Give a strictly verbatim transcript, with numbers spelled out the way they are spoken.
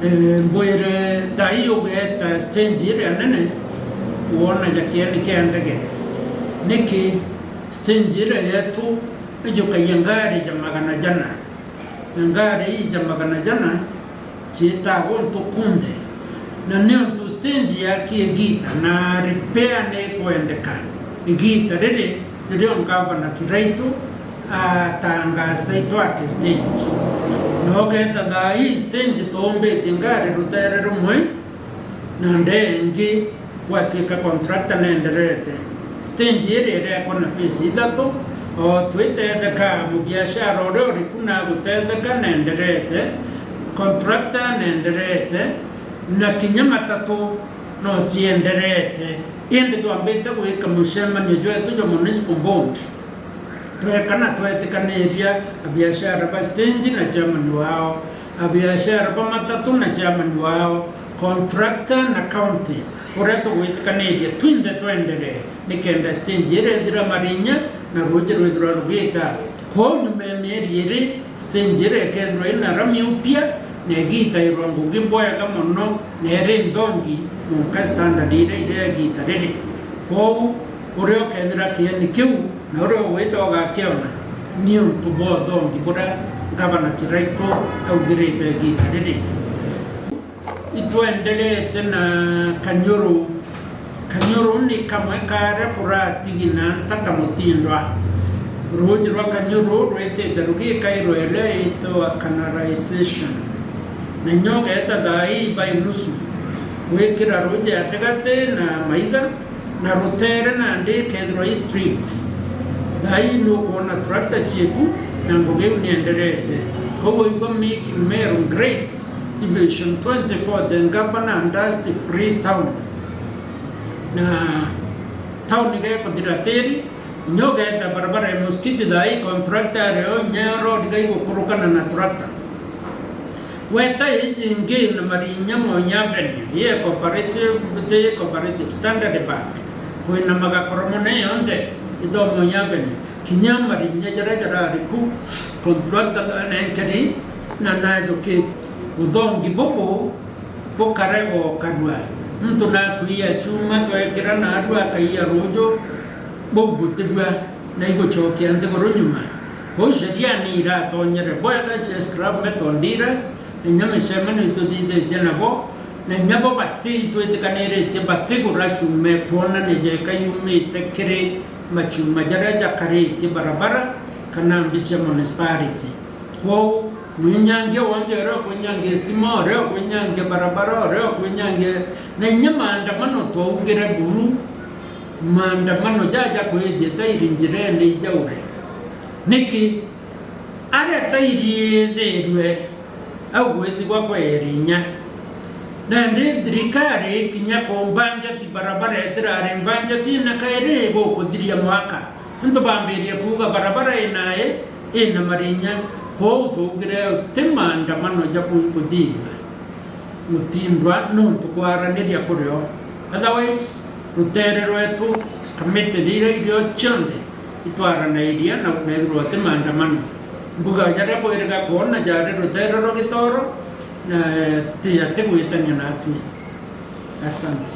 Eh, mbwire thaa ii ugeeta stage iria nene, wona ja kieni kia ndege. Niki stage iria yetu ijukagia ngari ja magana jana, na ngari ii ja magana jana ciitaa guntu kunthe, na niuntu stage yaki igiita na repair ni ikwendeka igiita riri, nirio ngavana Kiraitu atangaasa itwake stage. Na ugeeta thaa ii stage tuumbitie ngari ruteere rumwe, na ndee ingi gwatuika contractor neenderete. Stage iria iriakwa na phase ithatu, o twitetheka, mubiashara uria uriku na gutetheka neenderete, contractor neenderete, na kinya matatu no cienderete. Indi twambite gwika mucemanio jwetu jwa municipal board, tweka na twetikaniria abiashara ba stage na chairman wao, abiashara ba matatu na chairman wao, contractor na county, uria tugwitikaniria twinthe twenderee nikenda stage iria ithira Marinya na ruuji rwithirwa rugiita. Kwou nyuma ya mieri iri, stage iria ikethirwa ina rami upya na igitairwa ngugi bwega mono na iri nthongi munka standard iria iri ya igiita riri. Kwou uria ukethira kieni kiu na uria ugwita ugakiona, ni untu bwa uthongi buria Ngavana Kiraitu augirite igiita riri. Itwenderete na Kanyuru. Kanyuru ni kamwe karia kuratigi na nta kamutindwa. Ruuji rwa Kanyuru rwitite rugikairwa iria itwa canalization, na inya ugeeta thaa ii by nusu gwikira ruuji gatigati na maiga, na ruteere nandi ikethirwa i streets. Thaa ii nukwona tractor cieku na ngugi iu nienderete. Koguo igua Making Meru Great Division twenty forty, Ngavana and Dust Free Town. Na town igekuthira tiri, inya ugeeta barabara ya Muskiti thaa ii contractor ari o inya road gaigukurukana na tractor. Weta iji ingi na Marinya Moi Avenue, ye cooperative, ti cooperative, Standard Bank, kwina magakoro mono yonthe, ito Moi Avenue, kinya Marinya jaria jarari ku, contractor nanenkeri na najuki. Uthongi bubu bukarega ukarua. Muntu nakuia chuma twekira narua akaia ruuju, buu butirua. Na igucokia nthiguru nyuma. Kwou sheria ni iratonyere bwega cia scrap metal dealers, na inya micemanio ituthithitie nabo, na inya bo bati, twitikaniritie batigura chuma ikwonania jeka yumite kiri machuma jaria jakaritie barabara kana mbi cia municipality. Kwou mwinyangia wonthe uria ukwinyangia stima, uria ukwinyangia barabara, uria ukwinyangia, na inya maandamano twaugire buru, maandamano jaja kwithia tairi njirene ijaure. Niki? Aria tairi ithirue au gwitigwa kwa Irinya. Nandi thirikari ikinya kumbanjati barabara itirari mbanjati na kairi igukuthiria mwaka. Antu bambirie kuuga barabara inae ina Marinya, kwou tuugire ti maandamano ja ku-, kuthithua. Gutindwa nontu kwaraniria kurio. Otherwise, rutere rwetu, kamiti iria irio cionthe itwaranairia na gukethirwa ti maandamano. Mbuga jaria bwiriga kwona jari rutere rwa Gitoro, na ti ati gwitania natwi. Asante.